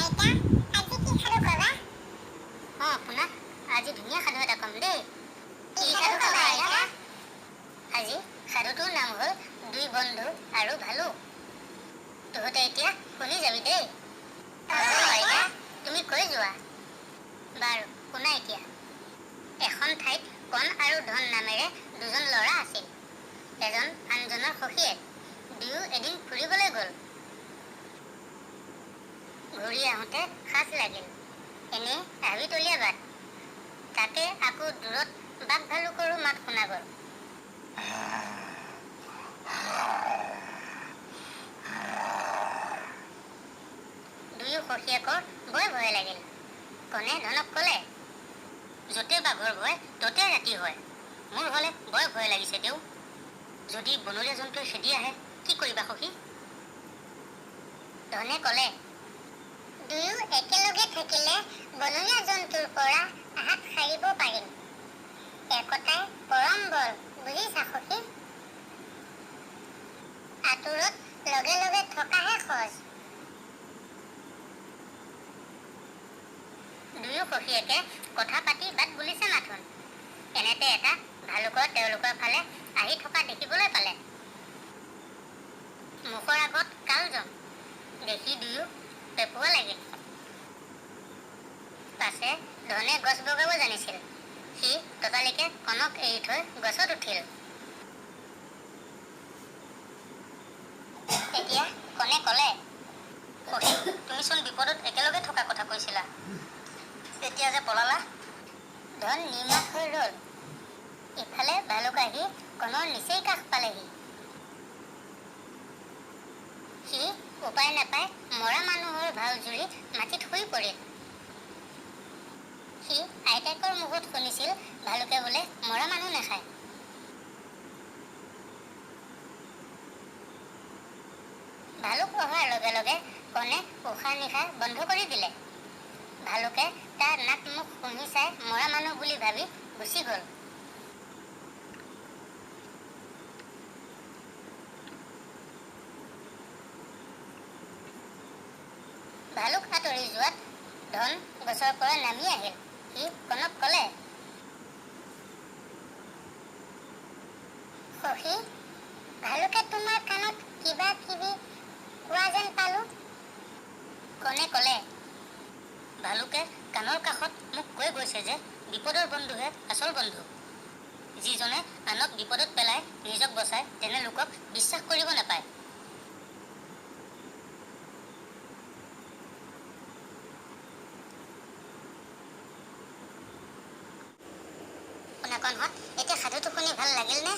আইতা, আজি কি সাধু কবা? অঁ শুনা, আজি ধুনীয়া সাধু এটা ক'ম দেই। কি সাধু কবা, আইতা? আজি সাধুটোৰ নাম হ'ল দুই বন্ধু আৰু ভালুক। তহঁতে এতিয়া শুনি যাবি দেই। হ'ব আইতা। তুমি কৈ যোৱা। বাৰু, শুনা এতিয়া। এখন ঠাইত কণ আৰু ধন নামেৰে দুজন ল'ৰা আছিল। এজন আনজনৰ সখীয়েক। দুয়ো এদিন ফুৰিবলৈ গ'ল। ঘূৰি আহোঁতে সাজ লাগিল। এনেই হাবিতলীয়া বাট, তাতে আকৌ দূৰত বাঘ ভালুকৰো মাত শুনা গ'ল। দুয়ো সখীয়েকৰ বৰ ভয় লাগিল। কণে ধনক ক'লে, য'তে বাঘৰ ভয় ত'তে ৰাতি হয়। মোৰ হ'লে বৰ ভয় লাগিছে দেউ। যদি বনৰীয়া জন্তুৱে খেদি আহে, কি কৰিবা সখী? ধনে ক'লে, দুয়ো একেলগে থাকিলে বনৰীয়া জন্তুৰ পৰা হাত সাৰিব পাৰিম। একতাই পৰম বল, বুজিছা সখী? আঁতৰত লগে লগে থকাহে সহজ। দুয়ো সখীয়েকে কথা পাতি বাট বুলিছে মাথোন, এনেতে এটা ভালুকৰ তেওঁলোকৰ ফালে আহি থকা দেখিবলৈ পালে। মুখৰ আগত কালযম দেখি দুয়ো পেপুৱা লাগিল। পাছে ধনে গছ বগাব জানিছিল। সি ততালিকে কণক এৰি থৈ গছত উঠিল। তেতিয়া কণে ক'লে, সখী, তুমিচোন বিপদত একেলগে থকা কথা কৈছিলা, এতিয়া যে পলালা? ধন নিৰ্মাত হৈ ৰ'ল। ইফালে ভালুক আহি কণৰ নিচেই কাষ পালেহি। সি উপায় নাপাই মৰা মানুহৰ ভাও জুৰি মাটিত শুই পৰিল। সি আইতাকৰ মুখত শুনিছিল, ভালুকে বোলে মৰা মানুহ নাখায়। ভালুক অহাৰ লগে লগে কণে উশাহ নিশাহ বন্ধ কৰি দিলে। ভালুকে তাৰ নাক মুখ শুঙি চাই মৰা মানুহ বুলি ভাবি গুচি গ'ল। ভালুক আঁতৰি যোৱাত ধন গছৰ পৰা নামি আহিল। সি কণক ক'লে, সখী, ভালুকে তোমাৰ কাণত কিবা কিবি কোৱা যেন পালো। কণে ক'লে, ভালুকে কাণৰ কাষত মোক কৈ গৈছে যে বিপদৰ বন্ধুহে আচল বন্ধু। যিজনে আনক বিপদত পেলাই নিজক বচায়, তেনে লোকক বিশ্বাস কৰিব নাপায়। শুনা কণহঁত, এতিয়া সাধুটো শুনি ভাল লাগিলনে?